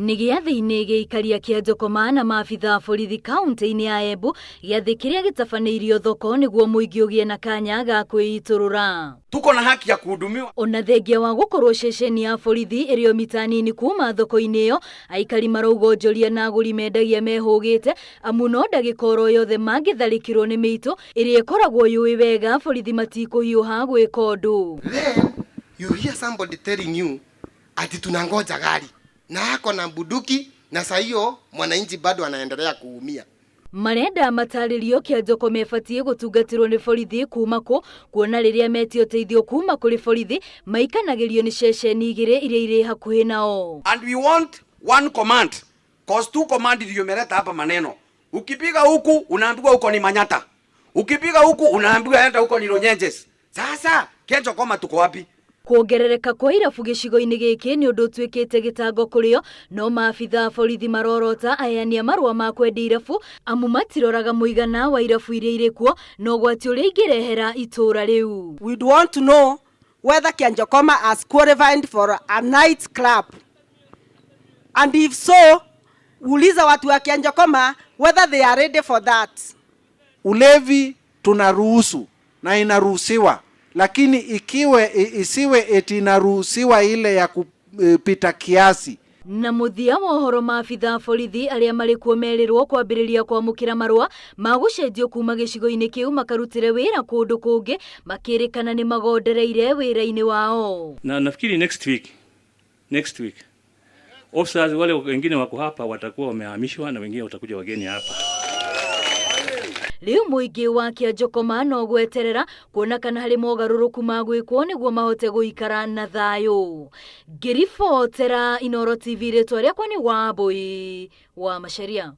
Nĩ gĩathĩ-inĩ gĩikaria kĩa Njokoma na maabitha a borithi kaunti-inĩ ya Embu, gĩathĩ kĩrĩa gĩtabanĩirio thoko nĩguo mũingĩ ũgĩe na kanya ga kwĩitũrũra. Tuko na haki ya kuhudumiwa. Ona thengia wa gũkorwo ceceni ya borithi ĩrĩ o mita nini kuma thoko-inĩ ĩyo, aikari marauga onjoria na agũri mendagia mehũgĩte amu no ndagĩka oro yothe mangĩtharĩkĩrwo nĩ mĩitũ ĩrĩa ĩkoragwo yũĩ wega borithi matikũhiũha gwĩka ũndũ. Then you hear somebody telling you ati tunangoja gari na ako na bunduki, na saa hiyo mwananchi bado anaendelea kuumia. Marenda matarĩrio Kĩanjoko mebatiĩ gũtungatĩrwo nĩ borithi kuma kũ, kuona rĩrĩa metio ũteithio kuma kũrĩ borithi maikanagĩrio nĩ ceceni igĩrĩ iria irĩ hakuhĩ nao. And we want one command. Cause two command ndio imeleta hapa maneno. Ukipiga huku unaambiwa huko ni Manyata. Ukipiga huku unaambiwa enda huko ni Runyenjes. Sasa Kianjokoma tuko wapi? Kuongerereka kwa irabu gĩcigo-inĩ gĩkĩ nĩ ũndũ ũtuĩkĩte gĩtango kũrĩo, no maabitha a borithi marorota aheani a marũa ma kwendia irabu amu matiroraga mũigana wa irabu iria irĩ kuo na ũgwati ũrĩa ingĩrehera itũũra rĩu. We'd want to know whether Kianjokoma has qualified for a night club. And if so, uliza watu wa Kianjokoma whether they are ready for that. Ulevi tunaruhusu na inaruhusiwa, lakini ikiwe isiwe eti inaruhusiwa ile ya kupita kiasi. Na mũthia wa ũhoro, maabitha a borithi arĩa marĩ kuo merĩrwo kwambĩrĩria kwamũkĩra marũa ma gũcenjio kuma gĩcigo-inĩ kĩu makarutĩre wĩra kũndũ kũngĩ, makĩrĩkana nĩ magondereire wĩra-inĩ wao. Na nafikiri next week officers wale wengine wako hapa watakuwa wamehamishwa na wengine watakuja wageni hapa. Rĩu mũingĩ wa Kĩanjokoma no gweterera kuona kana harĩ mogarũrũku magwĩkwo nĩguo mahote gũikara na thayũ. Ngĩribotera Inooro TV, rĩtwa rĩakwa nĩ Wambui wa Macharia.